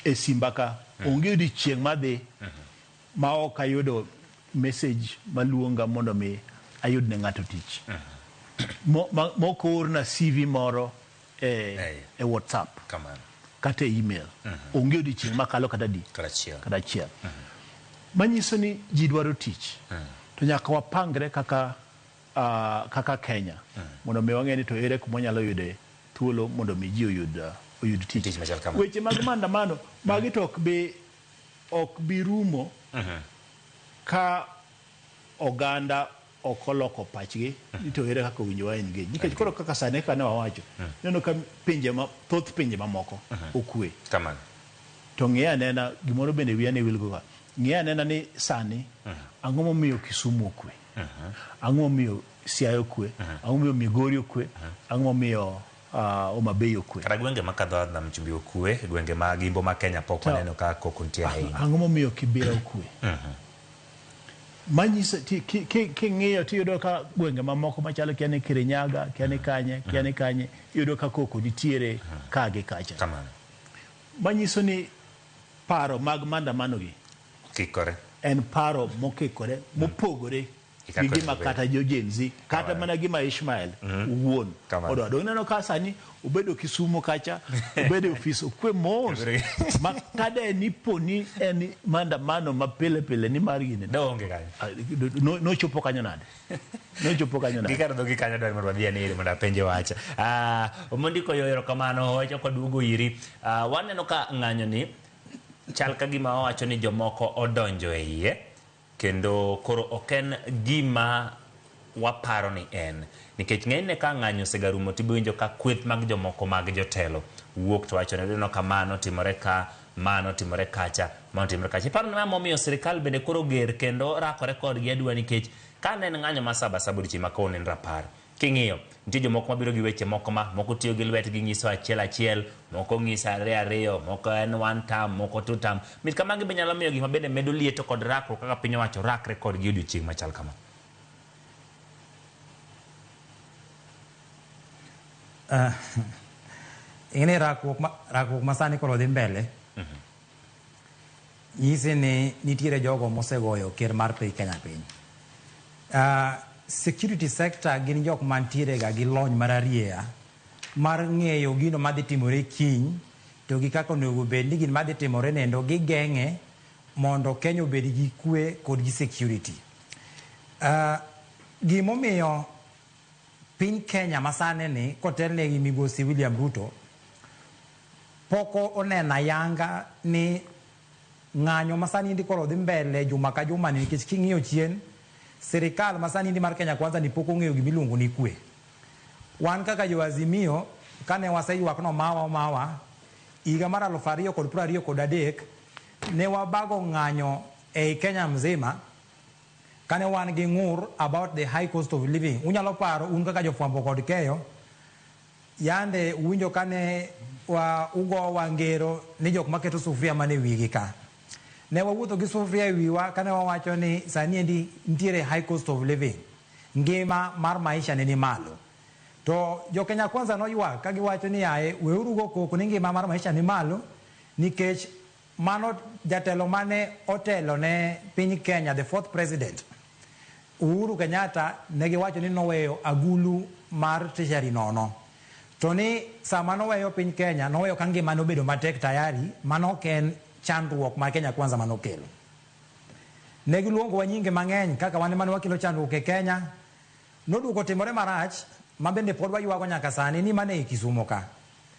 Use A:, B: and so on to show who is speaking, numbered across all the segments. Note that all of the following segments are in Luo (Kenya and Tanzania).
A: E simba ka onge odiochieng' madhi ma ok ayudo message maluonga mondo mi ayud ne ng'ato tich. Mok oorna CV moro e WhatsApp
B: Kamano.
A: kata e email. Onge odiochieng' makalo kata di
B: Kata achiel.
A: Kata achiel. Manyiso ni ji dwaro tich. To nyaka wapangre kaka Kenya mondo mi wang'e ni to ere kuma wanyalo yude thuolo mondo mi ji oyud tich.
B: Tich machal kama.
A: Weche mag maandamano magi to ok bi rumo ka oganda ok oloko pachgi ni to ere kaka owinjo wa engage, nikech koro kaka sani kaka ne wawacho, ineno ka pinje ma thoth pinje mamoko okwe.
B: Kamano.
A: To ng'i anena gimoro bende wiya ne wilgo ga. Ng'i anena ni sani ang'o momiyo Kisumu okwe, ang'o momiyo Siaya okwe, ang'o momiyo Migori okwe, ang'o momiyo Homa Bay okwe?
B: Kata gwenge makadho nam chumbi okwe, gwenge mag imbo ma Kenya pok waneno ka koko nitie ahinya.
A: Ang'o momiyo Kibera okwe? Manyiso king'iyo tiyudo ka gwenge mamoko machalo kia ni Kirinyaga, kia ni kanye, kia ni kanye, iyudo ka koko nitiere ka gi kacha.
B: Kamano.
A: Manyiso ni paro mag maandamano gi
B: Kikore.
A: en paro mokikore, mopogore
B: Gi kaka
A: gi gima
B: onego bed.
A: Kata jo Gen Z kata
B: Kamano.
A: mana gima Ishmael wuon
B: Kamano.
A: odwaro. Ineno ka sani obedo Kisumu kacha, obedo e ofis okwe mos ma kade ni poni en maandamano ma pile pile ni mar gini
B: Do onge kanyo.
A: Ah, nochopo kanyo nade? Nochopo kanyo nade?
B: Gikar dhogi kanyo dwaro mondo wadhi ane ire mondo apenje wach. Ah, Mondiko yo erokamano wachako duogo iri. Ah, waneno ka ng'anyo ni chal ka gima wawacho ni jomoko odonjo e iye kendo koro ok en gima waparo ni en nikech ng'enyne ka ng'anyo osegarumo tibiwinjo ka kweth mag jomoko mag jotelo wuok to wacho ni ineno ka mano timore ka, mano timore kacha, mano timore kacha. Iparo ni ma momiyo sirikal bende koro ger kendo rakore kodgi aduwa, nikech ka ne en ng'anyo ma saba saba odiochieng' ma kawuono en rapar, king'iyo nitie jomoko mabiro gi weche moko ma moko tiyo gi lwetgi nyiso achiel achiel, moko nyiso ariyo ariyo, moko en one term, moko two term. Mit kamagi be nyalo miyo gik ma bende medo lieto kod rakruok kaka piny owacho rakre kodgi odiochieng' machal kama.
C: Ing'e rakruok ma sani koro dhi mbele nyisi ni nitiere jogo mosegoyo ker mar piny Kenya piny. Security sector gin jok mantiere ga gi lony mararieya mar ng'eyo gino madhi timore kiny to gi kaka onego bed ni gino madhi timore nendo gigeng'e mondo Kenya obed gi kwe kod gi security. Gimomiyo piny Kenya masani ni kotelne gi migosi William Ruto pok oneno ayanga ni ng'anyo masani endi koro dhi mbele juma ka juma ni, nikech king'iyo chien sirikal masani endi mar Kenya Kwanza ni pok ong'eyo gimiluongo ni kwe. Wan kaka jo Azimio kane waseywak nomawa omawa higa mar 2023, ne wabago ng'anyo ei Kenya mzima kane wan gi ng'ur about the high cost of living. Unyalo paro un kaka jofwambo kod keyo yande uwinjo kane wa ugowa ngero ni jok maketo sufria mana e wigi ka. Ne wawuotho gi sufria e wiwa kane wawacho ni sani endi nitiere high cost of living. Ngima mar maisha ne ni malo. To jo Kenya Kwanza noywak ka giwacho ni yaye, weuru go koko ni ngima mar maisha ni malo, nikech mano jatelo mane otelo ne piny Kenya, the fourth president Uhuru Kenyatta, ne giwacho ni noweyo agulu mar treasury nono. To ni sama noweyo piny Kenya, noweyo ka ngima nobedo matek tayari, mano ok en chandruok mar Kenya Kwanza manokelo. Ne giluongowa nyinge mang'eny kaka wan ema ne wakelo chandruok e Kenya. Noduogo timore marach ma bende pod waywago nyaka sani ni mana e Kisumo ka.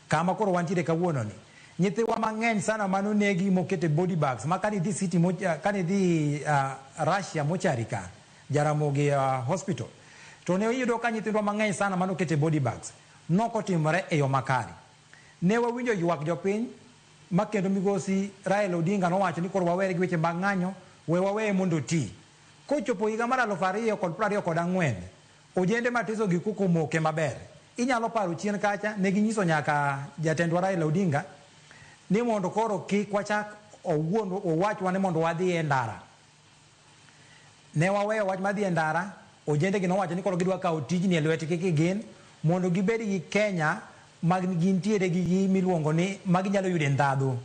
C: Kama koro wantiere kawuono ni. Nyithiwa mang'eny sana manonegi moket e body bags ma kanidhi city kanidhi Russia mochari ka Jaramogi hospital to ne iyudo ka nyithindwa mang'eny sana manoket e body bags nokotimore e yo makare. Ne wawinjo ywak jopiny ma kendo migosi Raila Odinga nowacho ni koro wawere gi weche mag ng'anyo, we waweye mondo oti. Kochopo higa mar 2024, ojende matiso gi koko omoke maber. Inyalo paro chien kacha ne ginyiso nyaka jatendwa Raila Odinga ni mondo koro kik wachak owuond owachwa ni mondo wadhi e ndara. Ne waweyo wach mar dhi e ndara, ojende gi nowacho ni koro gidwa kawo tijni e lwetgi kigin mondo gibed gi Kenya ma gintiere gi gimiluongo ni ma ginyalo yude ndhadhu.